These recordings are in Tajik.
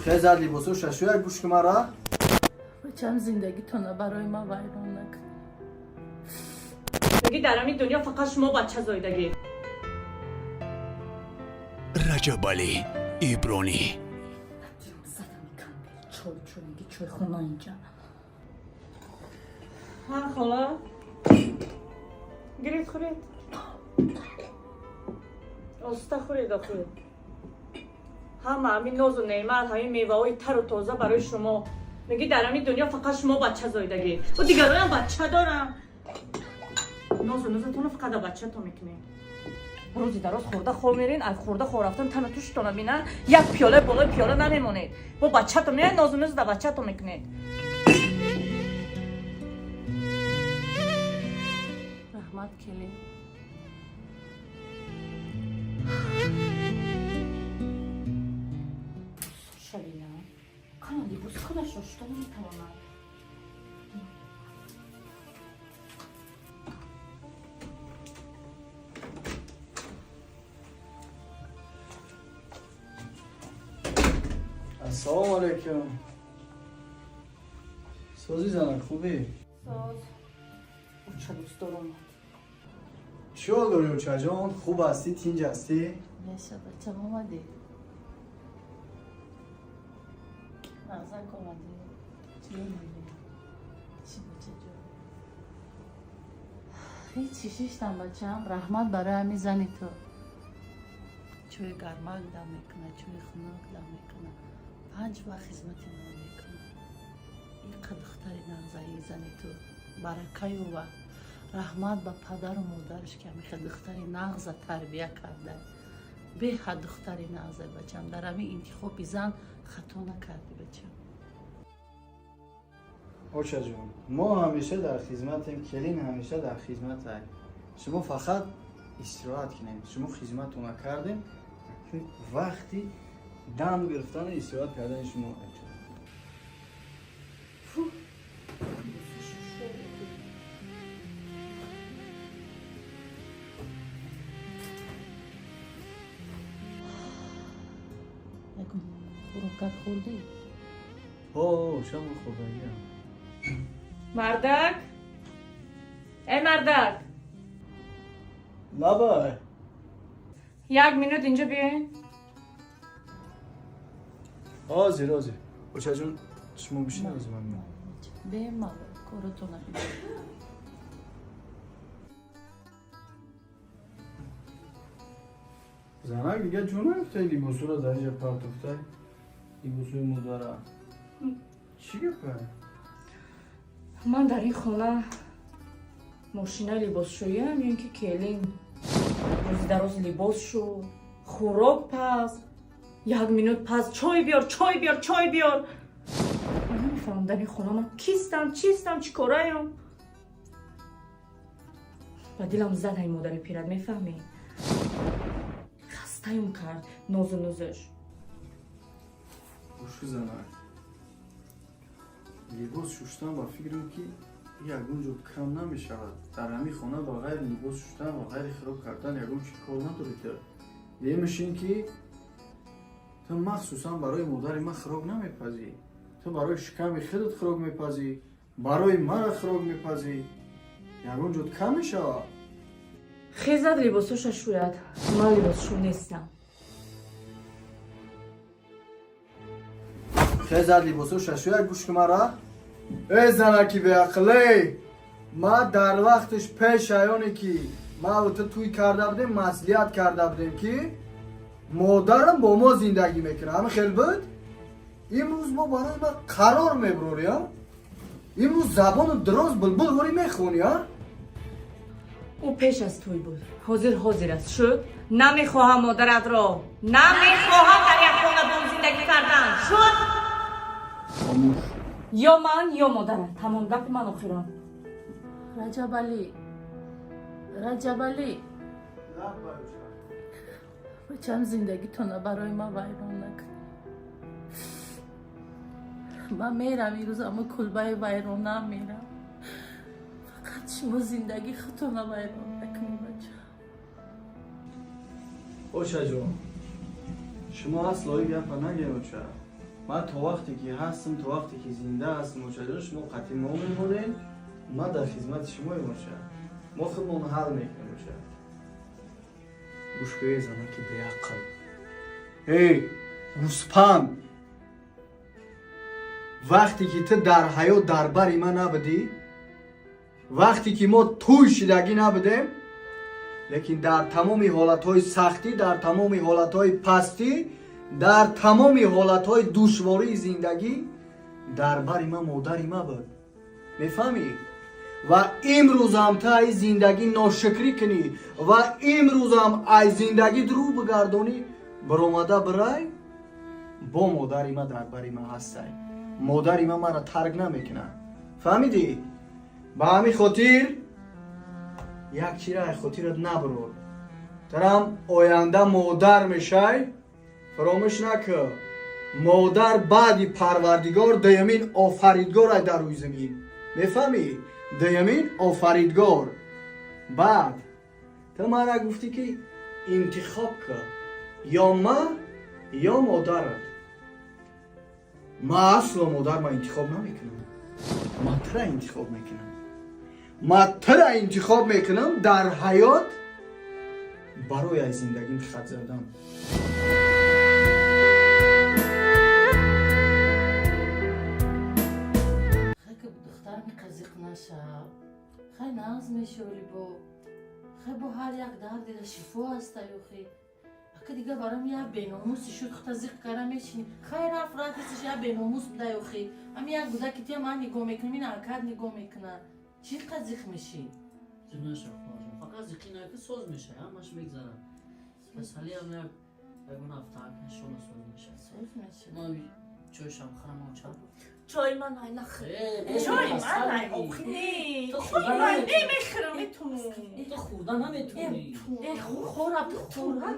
Хезад либосо шашӯяк гӯш ки мара. Бачам, зиндагитона барои ман вайрон накун. Мегӣ дар ҳамин дунё фақат шумо бача зоидагӣ. Раҷабалӣ Ибронӣ. Чой, чой, меги чойхона инҷа. Ҳа, хола, гиред, хӯред, оста хӯред. Охӯред, ҳама ҳамин нозу неъмат, ҳамин меваҳои тару тоза барои шумо. Мегӣ дар ҳамин дунё фақат шумо бача зоидагӣ, о дигароям бача дорам. Нозу нозатонро фақат да бачатон мекунед. Рӯзи дароз хӯрда хоб мерин, аз хӯрда хоб рафтан тану туштона бинан, як пиёла болои пиёла намемонед. Бо бачатон меяд, нозу ноз да бачатон мекунед. Раҳмат, келин. Шалина кана либоси худашро шуста наметавонад. Ассалому алайкум. Сози, занак, хубӣ? Соз, оча дӯстдор омад. Чӣ ҳол дорӣ, очаҷон? Хуб ҳастӣ, тинҷ ҳастӣ? Яша, бачам, омадӣ? Нағзак омадӣ? Чӣ омадӣ? Чӣ, бачаҷон? Ҳечи, шиштам, бачам. Раҳмат барои ҳамин зани ту. Чойи гармак дам мекунад, чойи хунук дам мекунад, панҷ вақт хизмати ман мекунад. Иқа духтари нағзаи зани ту барака ёва. Раҳмат ба падару модараш, ки ҳамихел духтари нағза тарбия карда. Беҳад духтари нағза, бачам. Дар ҳамин интихоби зан хато накардӣ, бачам. Очаҷон, мо ҳамеша дар хизматем, келин ҳамеша дар хизматай. Шумо фақат истироҳат кунед. Шумо хизматона кардем, вақти дам гирифтану истироҳат кардани шумо. Фу. Ягон хӯрокат хӯрдӣ? О, шамо хӯрдагиам. Мардак, эй мардак! Лабай. Як минут инҷо биёен. Ҳозир, ҳозир, очаҷон, шумо бишин, ҳозир ман меоям. Бемалол коротона. Занак, дига ҷо наёфтай, либосуро дар инҷа партофтай, либосои модара. Чӣ гапа? Ман дар ин хона мошинаи либосшӯиам ё ин ки келин? Рӯзи дароз либос шу, хӯрок паз, як минут паз, чой биёр, чой биёр, чой биёр. Ман намефаҳмам, дар ин хона ман кистам, чистам, чӣ кораям? Ба дилам зад ҳай модари пират, мефаҳмӣ? Хастаем кард нозу нозаш. Гӯши, занак, либос шуштан ба фикрам, ки ягон ҷо кам намешавад. Дар ҳамин хона ба ғайри либос шуштан ва ғайри хироб кардан ягон чи кор надорӣ ту. Дуюмаш ин ки ту махсусан барои модари ман хӯрок намепазӣ. Ту барои шиками худат хӯрок мепазӣ, барои мара хӯрок мепазӣ. Ягон ҷо кам мешавад? Хезад, либосоша шӯяд. Ман либосшӯ нестам. Хезад, либосоша шӯяд. Гӯш ки мара, эй занаки беақле! Ма дар вақтиш пеш аёне ки ма ту тӯй карда будем, маслиҳат карда будем, ки модарам бо мо зиндагӣ мекунад. Ҳамин хел буд. Имрӯз мо барои ма қарор мебурорӣ, а? Имрӯз забону дароз булбул ворӣ мехонӣ, а? Ӯ пеш аз тӯй буд, ҳозир ҳозир аст. Шуд? Намехоҳам модаратро, намехоҳам дар як хона бо ӯ зиндагӣ кардан. Шуд? Хомӯш. Ё ман, ё модарат. Тамом, гапи ман охирон. Раҷабалӣ, Раҷабалӣ, бачам, зиндагитона барои ман вайрон накун. Ман мерам ирӯз, аммо кулбаи вайронам мерам. Фақат шумо зиндагӣ худтона вайрон накунед, бача. Очаҷон, шумо асло ин гапа нагем, оча. Ман то вақте ки ҳастам, то вақте ки зинда ҳастам, очаҷон, шумо қатъи мо мемонед, ман дар хизмати шумоем, оча. Мо худмон ҳал мекунем, оча. Гӯш кӯе, занаки беақл. Эй, гӯспанд! Вақте ки ту дар ҳаёт дар бари ман набудӣ, вақте ки мо тӯй шидагӣ набудем, лекин дар тамоми ҳолатҳои сахтӣ, дар тамоми ҳолатҳои пастӣ, дар тамоми ҳолатҳои душвории зиндагӣ дар бари ман модари ман буд. Мефаҳмӣ? Ва имрӯзам ту ай зиндагӣ ношукрӣ кунӣ ва имрӯзам ай зиндагӣ рӯ бигардонӣ, баромада бирай, бо модари ман дар бари ман ҳастай. Модари ман маро тарк намекунад. Фаҳмидӣ? Ба ҳамин хотир як чира ай хотират набурор. Тарам оянда модар мешай, фаромӯш накун. Модар баъди Парвардигор дуюмин офаридгор ай дар рӯи замин. Мефаҳмӣ? Дуюмин офаридгор. Баъд ту мара гуфтӣ, ки интихоб кун: ё ман, ё модарат. Ман асло модар ма интихоб намекунам. Ман тура интихоб мекунам. Ман тура интихоб мекунам дар ҳаёт барои аз зиндагим хат задан. Хай, ки духтарам қазиқ нашав, хай нағз мешавӣ бо, хай бо ҳар як дардира шифо ҳастаю. Хи ака, дига барам як беномуси шуд, хута зиқ кара мешини. Хай, рафт, рафтисиш, як беномус будаю. Хи ҳами як гудаки тия ман нигоҳ мекунам, ин акад нигоҳ мекунад, чӣ қазиқ мешӣ? Зиқ наша, хоҳарҷон, фақат зиқӣ наки, соз меша, ҳамаш мегзарад. Касалиам як ягон ҳафта иншолла соз меша. Соз меша. Ман чойшам хӯрам, оча. Чой ман ай нахӯр. Э, Чой касал ман ай будӣ. охи не. Ту Чой хӯрда ман наметунӣ. немехӯрам, метунам. Ту хӯрда наметунӣ. Э, хӯра, ту хӯра.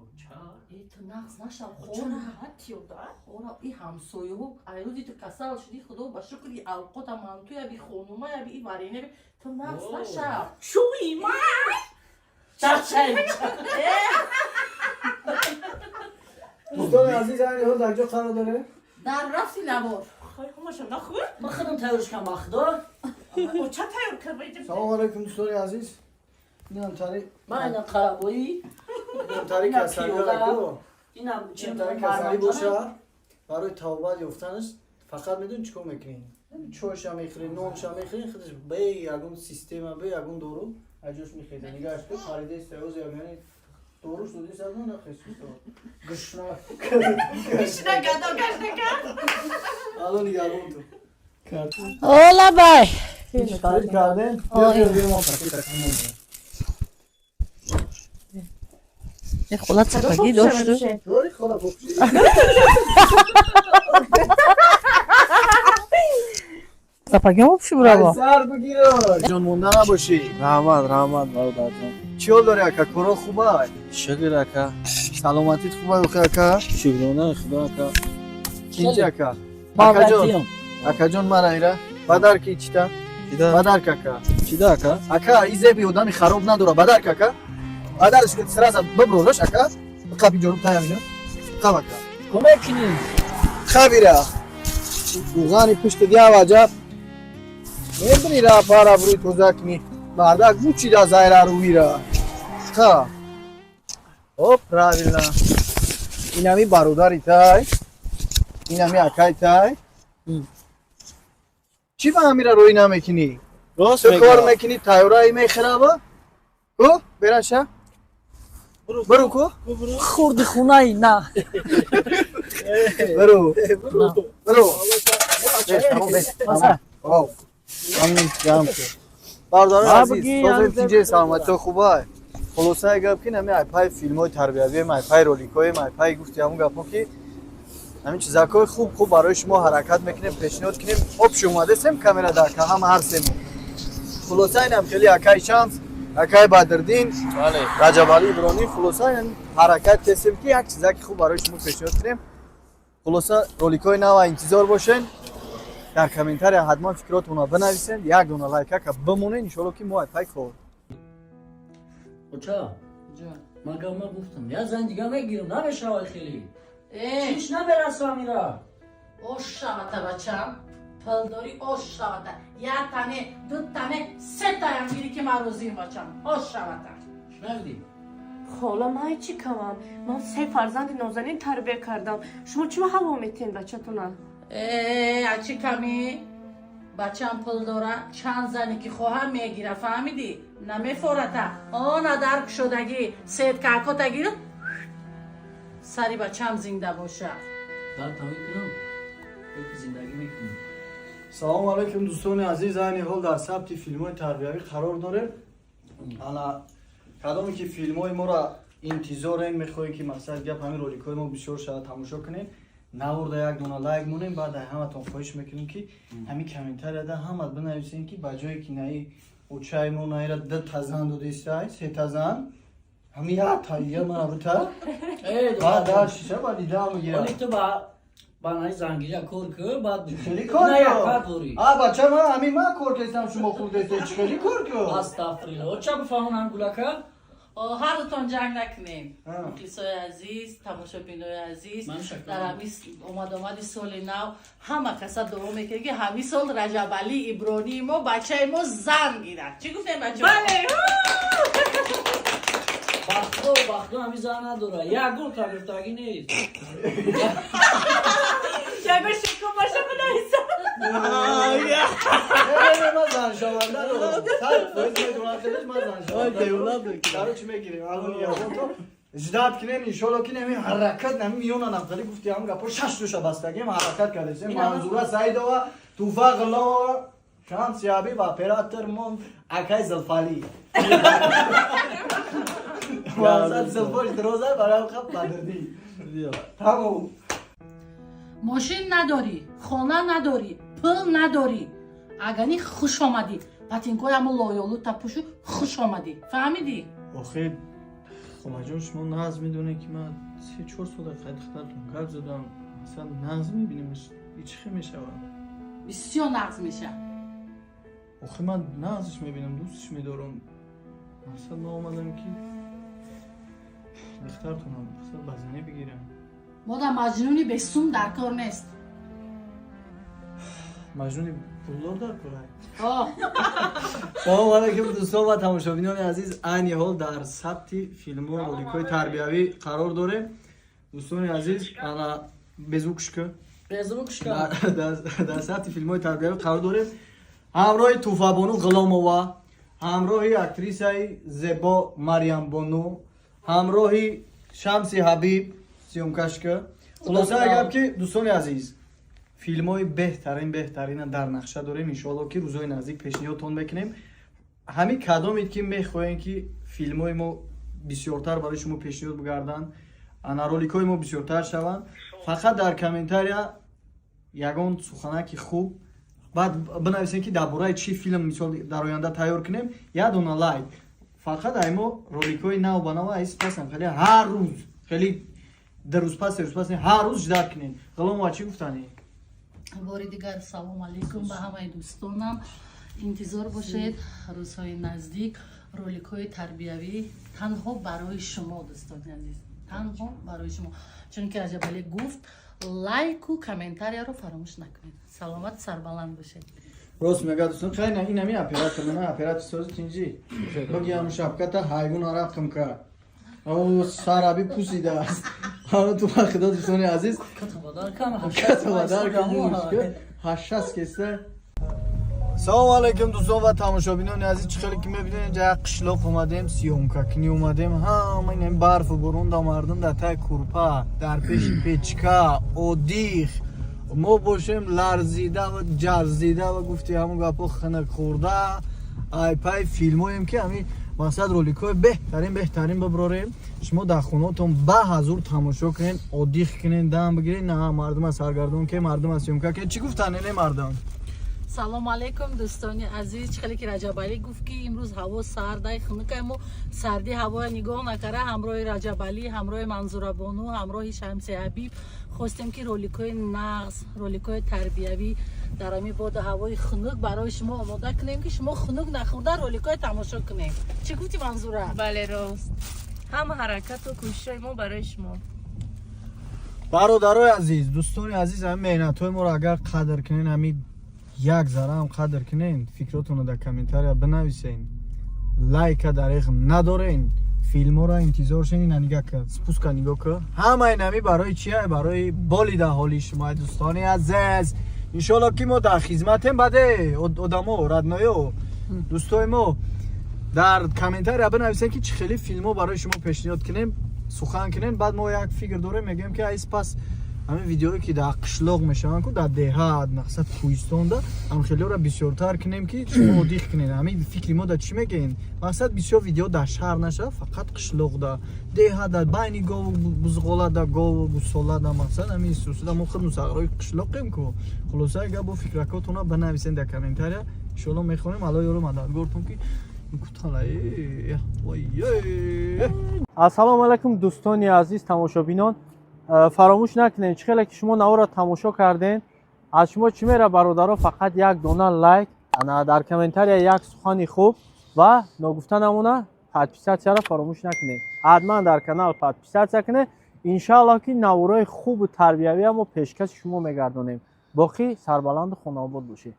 Оча. Э, ту нағз нашав, Чо хӯра. раҳат ёда? Хӯра, и ҳамсояҳо ай рӯзи ту касал шудӣ, худо ба шукр, и авқота мантуя би, хонумая би, и варена би, ту нағз О. нашав. Чой ман. Чай. Дӯстони азиз, айни ҳол дар ҷо қарор дорем. Дар рафти навор. Хай, ҳамаша нахӯр. Ман худам тайёрш кам, ба худо. Оча тайёр кард. Салом алейкум, дӯстони азиз. Инам тари Ман инам қарабоӣ. инам тари Инам касалиро пиёла. ку. Инам чи Инам тари касалӣ боша, барои тавбат ёфтанаш фақат медонӣ чӣ кор мекунӣ? Чойша мехӯрӣ, нонша мехӯрӣ, худаш бе ягон система, бе ягон дору аҷош мехеза. Нигаҳш ку, паридаи саёз, яъне доруш доди садо нахесусо. Гушна. Гушна гадо гашта кард. Алло, нигарбон ту. Ола бай. Харид кардем? Ой. Биё, биё, мо пакета кунем. Хола цапагӣ дошту. Дори хола бухши. Цапагӣ обши браво. Сар бигир. Ҷон, монда набошӣ. Раҳмат, раҳмат, бародарҷон. Чӣ ҳол дорӣ, ака? Коро хуба? Шукр, ака. Саломатит хуба, охи, ака? Шукронаи худо, ака. Чинчи, ака? Акаҷон, акаҷон, мара ира. Бадар ки чита? Чида? Бадар ака. Чида, ака? Ака, и зеби одами хароб надора. Бадар ака. Бадарш ки сразу биброраш, ака. Қаби ҷоруб таям ҷон. Қаб, ака. Кӯмак кунӣ. Хабира. Уғани пушти дия ваҷаб. Мебинира пара бруи тоза кни. Мардак бучида зайра руира. Ха. О, правильно. Инами бародари тай. Инами акай тай. Чӣ ба ҳамира рӯй намекунӣ? Рост Ту кор мегӯям. мекунӣ, тайёраи мехӯраба? Ку, бераша? Биру ку? Хурди хунаи на. Биру. Биру. Беш, тамом, беш. Тамом. Ов. Ҳамин ҷамъ шуд. Бародарони азиз, созем, тинҷе, саломатиҳо хуба. Хулосаи гап ки нами айпай филмҳои тарбиявием, айпай роликҳоем, айпай гуфти ҳамун гапҳо ки ҳамин чизакҳои хуб хуб барои шумо ҳаракат мекунем, пешниҳод кунем. Обши омадесем камера дар ка ҳама ҳар сему. Хулоса инам хеле акай Шамс, акай Бадрдин, Бале. Раҷабалӣ Ибронӣ, хулоса ин ҳаракат кесем ки як чизаки хуб барои шумо пешниҳод кунем. Хулоса, роликҳои нава интизор бошен. Дар комментария ҳатман фикротонро бинависен, як дона лайкака бимонен, иншоалло ки мо айпай кор. Оча, магар ман гуфтам, як зан дига мегирам, намешавад хеле. Э, Чиш намерасам ира. Ош шавата, бачам. Пулдорӣ, ош шавата. Як тане, ду тане, се таям гирӣ, ки ман розием, бачам. Ош шавата. Шунавидӣ? Хола, ман чӣ камам? Ман се фарзанди нозанин тарбия кардам. Шумо чима ҳаво метиҳен бачатона? Э, а чӣ камӣ? Бачам пул дора, чанд зане ки хоҳам мегира, фаҳмидӣ? Намефората. Она дарк шудагӣ, сеткакота гир. Сари бачам зинда боша. Дар тавӣ кунам. Ё ки зиндагӣ мекунем. Салому алайкум, дӯстони азиз. Айни ҳол дар сабти филмҳои тарбиявӣ қарор дорем. Ана кадоме ки филмҳои моро интизорем, мехоҳем, ки мақсад гап ҳамин роликҳои мо бисёр шавад, тамошо кунем, наворда як дона лайк монем. Баъд ҳаматон хоҳиш мекунем, ки ҳамин комментарияда ҳамат бинависем, ки ба ҷое ки наи очаи мо наира ду та зан додистай, се та зан, ҳамин як та я мана бута. Э, баъд дар шиша ба дида мегирам. Оли ту ба наи зангиря кор кӯ, баъд Хеле кор На як кун. кар дорӣ. А бача, ман ҳамин ман кор кардам, шумо хурдесте, чӣ хеле кор кун? Астағфирулло. Оча, бифаҳмонам гулака. О, ҳар дутон ҷанг накунем. А. Мухлисои азиз, тамошобинои азиз, Ман шакр. дар ҳамин омадомади соли нав ҳама каса дуо мекунем, ки ҳамин сол Раҷабалӣ Ибронии мо, бачаи мо, зан гирад. Чӣ гуфтем, бачаҳо? Бале. Бахто, бахто ҳамин зан надора. Ягон та гирифтагӣ нест. Ягон шуко боша, бинависам. Не, ман заншаванда дорам. 100% медонам, хелеш ман заншаванда. Короче, мегирем. Алон ягон то ждать кинем, иншолло, ки неми ҳаракат нами миёна нафтали гуфти, ҳам гапо шаш душа бастагем, ҳаракат кардесем. Манзура Саидова, Туфа Ғилова, Шамси Ҳабиб, оператор мон акай Зулфали. Мақсад зулфош дироза барои хаб падирдӣ. Тамом. Мошин надорӣ, хона надорӣ, пул надорӣ, агани хуш омадӣ, патинкои ҳамо лоёлу тапушу, хуш омадӣ, фаҳмидӣ? Охир, холаҷон, шумо нағз медонед, ки ман 3-4 сола қай духтартон гап задам. Масалан, нағз мебинемш, чӣ хел мешавад? Бисёр нағз мешавад. Охир, ман нағзиш мебинам, дӯстиш медорам. Мақсад, ман омадам, ки духтартонам, мақсад, ба занӣ бигирам. Мода маҷнуни бесум дар кор нест. Маҷнуни пулдор дар кора. О. Салому алайкум, дӯстон ва тамошобинони азиз. Айни ҳол дар сабти филму роликҳои тарбиявӣ қарор дорем. Дӯстони азиз, ана безвукшка. Безвукшка. Дар сабти филмҳои тарбиявӣ қарор дорем ҳамроҳи Туфабону Ғуломова, ҳамроҳи актрисаи зебо Марьямбону, ҳамроҳи Шамси Ҳабиб, съёмкашка. Хулосаи гап, ки дӯстони азиз, филмҳои беҳтарин, беҳтарина дар нақша дорем. Иншоалло, ки рӯзҳои наздик пешниҳодтон мекунем. Ҳамин кадомед, ки мехоҳем, ки филмҳои мо бисёртар барои шумо пешниҳод бигарданд, ана роликҳои мо бисёртар шаванд, фақат дар комментария ягон суханаки хуб баъд бинависем, ки дар бораи чӣ филм, мисол, дар оянда тайёр кунем. Як дона лайк фақат ай мо роликҳои нав ба нав айс пасам, хеле ҳар рӯз, хеле 2 рӯз пас, 3 рӯз пас, ҳар рӯз ждать кунем. Ғуломова, чӣ гуфтанӣ? Бори дигар салом алейкум ба ҳамаи дӯстонам. Интизор бошед, рӯзҳои наздик роликҳои тарбиявӣ танҳо барои шумо, дӯстони азиз, танҳо барои шумо. Чунки Раҷабалӣ гуфт, лайку комментарияро фаромӯш накунед. Саломат, сарбаланд бошед. Рост мега, дӯстон. Хай, на, ин ҳамин оператор мана, оператор сози тинҷи баги, ҳамн шапката ҳайвон арақм кард. О, сараби пусидааст. Ҳама ту ба худо, дӯстони азиз. Катабадар ҳашас кеста. Салому алайкум, дӯстон ва тамошобинони азиз. Чӣ хеле ки мебинед, инҷа як қишлоқ омадем, съёмкакунӣ омадем. Ҳама ин барфу борон да мардум дар таи курпа, дар пеши печка одих, мо бошем ларзида ва ҷарзида ва гуфти ҳамон гапҳо, хунук хӯрда. Ай пай филмҳоем, ки ҳамин мақсад роликҳои беҳтарин, беҳтарин биброрем, шумо дар хонаотон ба ҳазур тамошо кунед, одих кунед, дам бигиред. На мардума саргардон ке, мардума съёмка ке. Чӣ гуфтан не мардум? Салому алейкум, дӯстони азиз. Чӣ хеле ки Раҷабалӣ гуфт, ки имрӯз ҳаво сардай, хунукай, мо сарди ҳавоя нигоҳ накарда, ҳамроҳи Раҷабалӣ, ҳамроҳи Манзурабону, ҳамроҳи Шамси Ҳабиб хостем, ки роликҳои нағз, роликҳои тарбиявӣ дар ҳамин боду ҳавои хунук барои шумо омода кунем, ки шумо хунук нахӯрда роликҳои тамошо кунем. Чӣ гуфтӣ, Манзура? Бале, рост. Ҳама ҳаракату кӯшишҳои мо барои шумо. Бародарои азиз, дӯстони азиз, ҳамин меҳнатҳои моро агар қадр кунен, ҳамин як зарраам қадр кунен, фикротонро дар комментария бинависен, лайка дареғ надорен, филмҳоро интизор шен. Ина нигаҳ кар, спуска нигоҳ кар. Ҳамаи нами барои чия? Барои болида ҳоли шумо, дӯстони азиз. Иншоалло, ки мо дар хизматем. Баде одамо, родной ё дӯстои мо, дар комментария бинависен, ки чӣ хели филмҳо барои шумо пешниҳод кунем, сухан кунем. Баъд мо як фикр дорем, мегӯем, ки айс пас ҳамин видеое, ки дар қишлоқ мешаванд ку, дар деҳа, мақсад, кӯҳистонда, ҳамхелиёро бисёртар кунем, ки шумо одиқ кунед. Ҳамин фикри мо да чӣ мегӯем? Мақсад, бисёр видео дар шаҳр нашавад, фақат қишлоқда, деҳада, байни гову бузғолада, гову гусолада. Мақсад, ҳамин сусуда мо худ мусағирои қишлоқем ку. Хулоса, агар бо фикракотона бинависен дар комментария, иншоалло мехонем. Алло ёру мададгортон, ки куталае. Ассалому алайкум, дӯстони азиз, тамошобинон. Фаромӯш накунед, чӣ хеле ки шумо наворро тамошо кардем, аз шумо чӣ мера, бародаро? Фақат як дона лайк, ана дар комментария як сухани хуб ва ногуфта намона, подписаться ро фаромӯш накунед. Ҳатман дар канал подписаться кунед. Иншааллоҳ, ки наворои хубу тарбиявия мо пешкаши шумо мегардонем. Боқӣ сарбаланду хонаобод бошед.